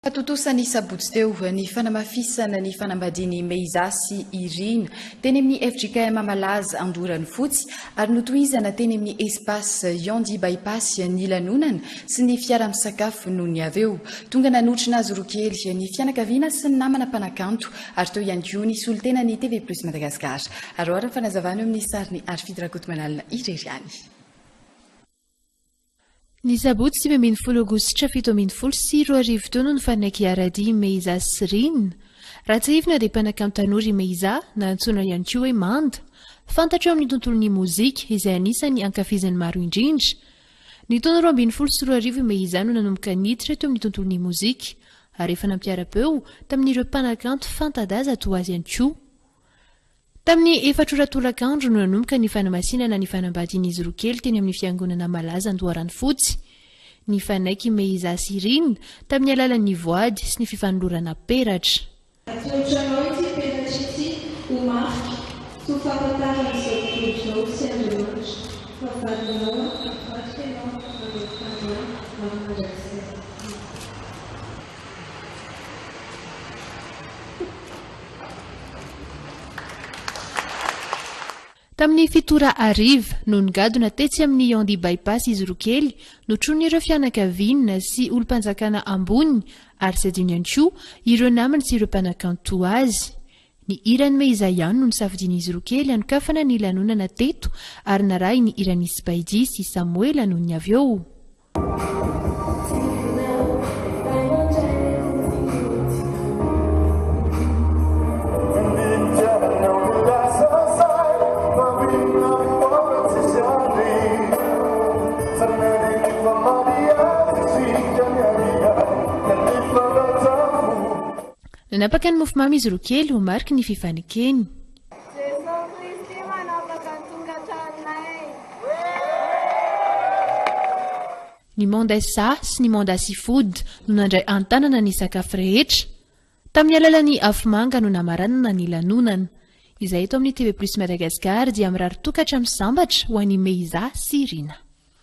Tontosa ny sabotsy teo ny fanamafisana ny fanambadian'i Meiza sy i Rina teny amin'ny fjkm Malaza Andoharanofotsy ary notohizana teny amin'ny Espace Yandy Bypass ny lanonana sy ny fiara-misakafo nony avy eo. Tonga nanotrona azy roa kely ny fianakaviana sy ny namana mpanakanto ary teo ihany koa ny solontenan'ny TV Plus Madagascar. Araho ary ny fanazavana eo amin'ny sarin'i Harifidy Rakotomanalina irery ihany. Ny sabotsy 19 aogositra 2017 teo no nifanaiky hiara-dia i Meiza sy Rina. Raha tsiahivina dia mpanakanto tanora i Meiza, na antsoina ihany koa hoe Manda. Fantatra eo amin'ny tontolon'ny mozika, izay anisan'ny ankafizin'ny maro indrindra. Ny taona 2012 i Meiza no nanomboka niditra teo amin'ny tontolon'ny mozika, ary efa nampiara-peo tamin'ireo mpanakanto fanta-daza toa azy ihany koa. Tamin'ny efatra ora tolakandro no nanomboka ny fanamasinana ny fanambadian'izy roa kely teny amin'ny fiangonana malaza Andoharanofotsy. Nifanaiky i Meiza sy Rina tamin'ny alalan'ny voady sy ny fifanolorana peratra. Atolotra anao ity peratra ity ho marika sy ho fahafantarana izao tontolo izao sy Andriamanitra fa vadinao aho ary vadiko ianao manomboka androany ary mandrakizay. Tamin'ny fito ora hariva no nigadona tetsy amin'ny Yandy Bypass izy roa kely, notronin'ireo fianakaviana sy olom-panjakana ambony ary tsy adino ihany koa ireo namany sy ireo mpanakanto toa azy. Ny hiran'i Meiza ihany no nosafidian'izy roa kely hanokafana ny lanonana teto ary narahiny hiran'i Spaidy sy Samoela nony avy eo. Nanapaka ny mofomamy izy roa kely ho mariky ny fifanekeny. Jesoa Kristy manapaka ny tokantranonay. Ny Monde SA sy ny Monde Seafood no nandray an-tanana ny sakafo rehetra. Tamin'ny alalan'ny afomanga no namaranana ny lanonana. Izay eto amin'ny TV Plus Madagascar dia mirary tokantrano sambatra ho an'i Meiza sy Rina.